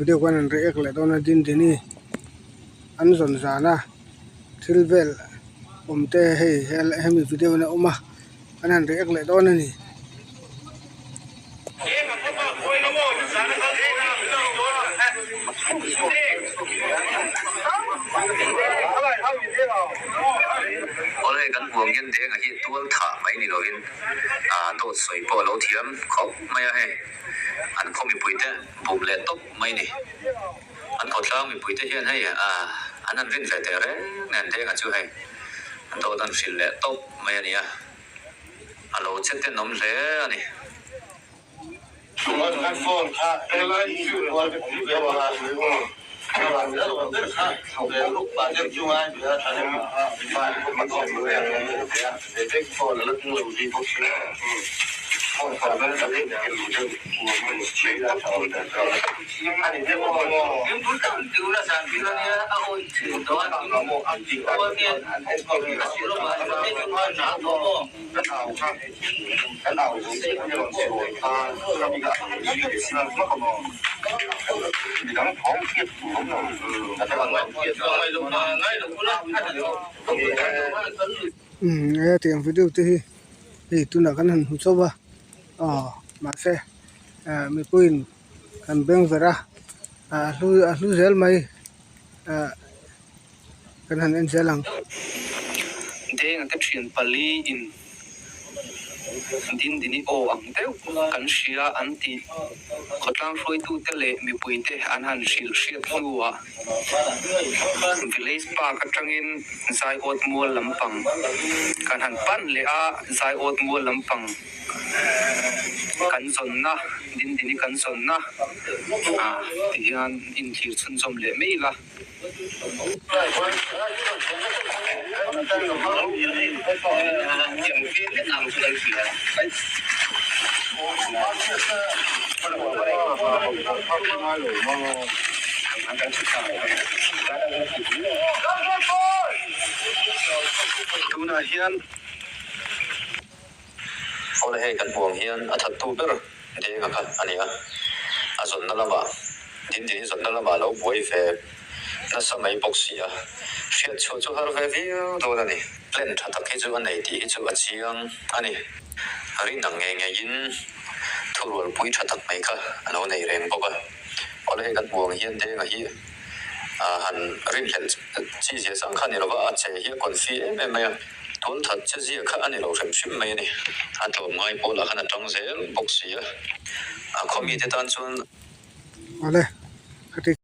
video khan an react leh dawn a Dindini an zawn zan a thil vel awm te hei hemi video hian a awm a an han react leh dawn a ni. Awle kan buang hian denga hi tual thah mai ni lovin dawt sawi pawh a lo thiam khawp mai a hei an khaw mipuite bum leh tawp mai ni. An khawtlang mipuite hian hei an han rin ve teh reng nen denga chu hei dawt an hrilh leh tawp mai a nia. A lo che tenawm hle a ni. Umm hetiang video te hi hei tunah kan han hmu chauh a aw mahse ah mipuiin kan beng verh a ah a hlu zel mai ah. Kan han en zel ang. Denga te thian pali in Dindini aw ang deuh kan hria an ti. Khawtlang hruaitute leh mipuite an han hrilh hriat hnuah Village Park atangin Zaiawt mual lampang kan han pan leh a, Zaiawt mual lampang kan zawnna, Dindini kan zawnna tihian inthlir chhunzawm leh mai ila. Tunah hian Awle hei kan hmuh ang hian a thattu ber Denga kha a ni a, a zawnna lamah Dindini zawnna lamah lo buai ve nasa mai bawk si a, hriat chhuah chu har ve viau dawn a ni. Plan tha tak hi chu a nei tih hi chu a chiang a ni. Rin ang ngei ngeiin thurualpui tha tak mai kha a lo nei reng bawk a. Awle hei kan hmuh ang hian Denga hi han rinhlelh chi zia sang kha a ni lo va, a che hi a confi em em mai a. Tun that che zia kha a ni lo hrim hrim mai a ni. A tlawm ngai pawh lah khan a tang zel bawk si a, a khaw mite tan chuan. Awle, ka ti.